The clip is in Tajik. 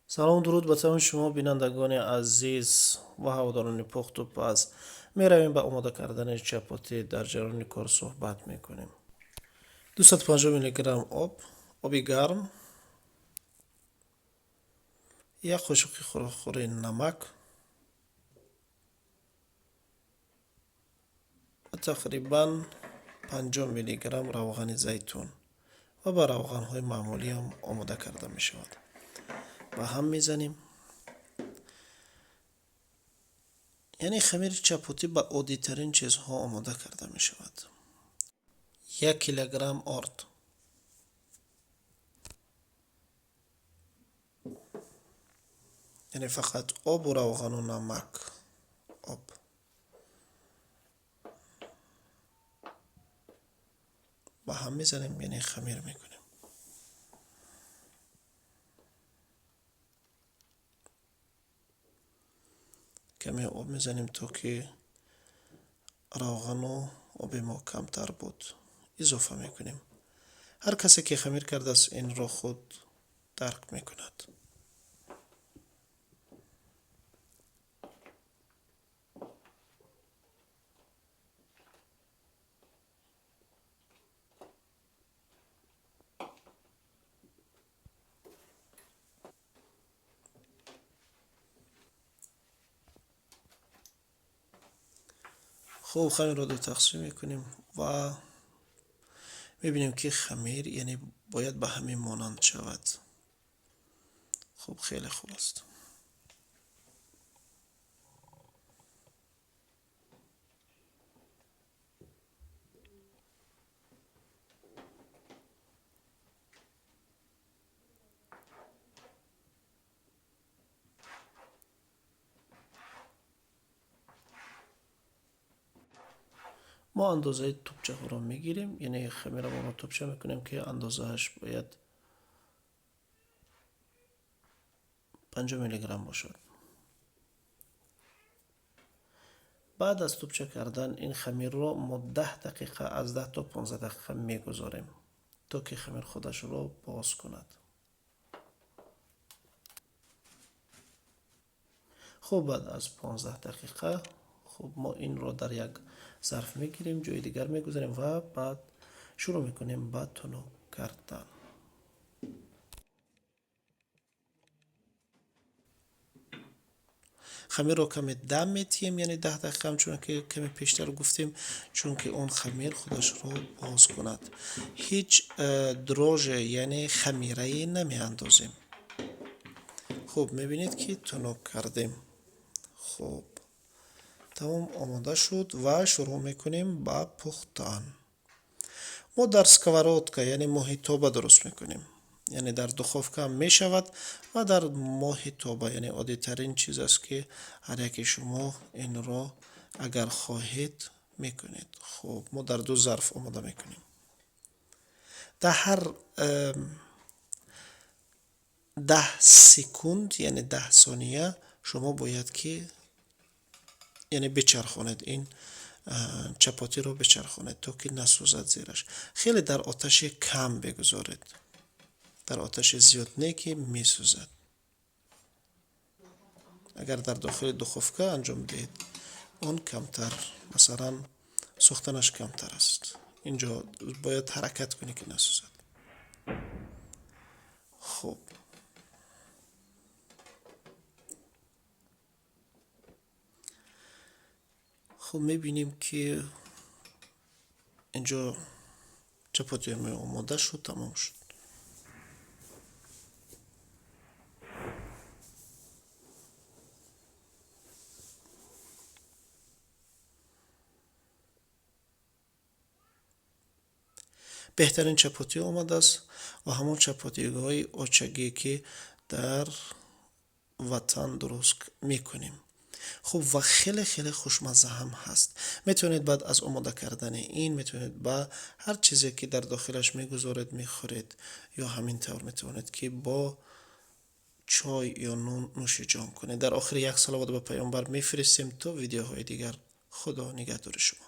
Салом, дуруд ба тамоми шумо бинандагони азиз ва ҳаводорони пухту паз. Меравем ба омода кардани чапотӣ, дар ҷараёни кор суҳбат мекунем. 250 миллиграмм об, оби гарм, як қошуқи хӯрокхӯрӣ намак ва тақрибан 50 миллиграмм равғани зайтун ва ба равғанҳои маъмулиам омода карда мешавад. Ба ҳам мезанем. Яъне хамири чапотӣ ба оддитарин чизҳо омода карда мешавад. 1 килограмм орд. Яъне фақат обу равғану намак. Об. Ба ҳам мезанем, яъне хамир мекунем. Каме об мезанем, то ки равғану оби мо камтар буд. Изофа мекунем. Ҳар касе ки хамир кардааст, инро худ дарк мекунад. Хуб, хамирро ду тақсим мекунем ва мебинем, ки хамир яъне бояд ба ҳамин монанд шавад. Хуб, хеле хуб аст. Мо андозаи тӯбчаҳоро мегирем, яъне хамирамонро тӯбча мекунем, ки андозааш бояд 50 миллиграмм бошад. Баъд аз тӯбча кардан ин хамирро мо 10 дақиқа, аз 10 то 15 дақиқа мегузорем, то ки хамир худашро боз кунад. Хуб, баъд аз 15 дақиқа хуб мо инро дар як зарф мегирем, ҷои дигар мегузорем ва баъд шурӯъ мекунем ба тунук кардан. Хамирро каме дам метиҳем, яъне 10 дақиқа, ҳамчунон ки каме пештар гуфтем, чунки он хамир худашро боз кунад. Ҳеҷ дрожжи, яъне хамирае намеандозем. Хуб, мебинед, ки тунук кардем. Хуб, тамом, омода шуд ва шурӯъ мекунем ба пухтан. Мо дар сковородка, яъне моҳитоба дуруст мекунем. Яъне дар духовка ҳам мешавад ва дар моҳитоба, яъне оддитарин чиз аст, ки ҳар яке шумо инро агар хоҳед мекунед. Хуб, мо дар ду зарф омода мекунем. Дар ҳар 10 секунд, яъне 10 сония шумо бояд ки яъне бичархонед, ин чапотиро бичархонед, то ки насӯзад зераш. Хеле дар оташи кам бигузоред, дар оташи зиёд не, ки месӯзад. Агар дар дохили духовка анҷом диҳед, он камтар, масалан, сӯхтанаш камтар аст. Инҷо бояд ҳаракат кунӣ, ки насӯзад. Хуб, хуб, мебинем, ки инҷо чапотиҳои мо омода шуд, тамом шуд. Беҳтарин чапотӣ омадааст ва ҳамон чапотиҳои очагие, ки дар ватан дуруст мекунем. Хуб, ва хеле хеле хушмазза ҳам ҳаст. Метавонед баъд аз омода кардани ин, метавонед ба ҳар чизе, ки дар дохилаш мегузоред, мехӯред, ё ҳамин тавр метавонед, ки бо чой ё нун нӯшиҷон кунед. Дар охир як салавот ба Паёмбар мефиристем. То видеоҳои дигар, Худо нигаҳдори шумо.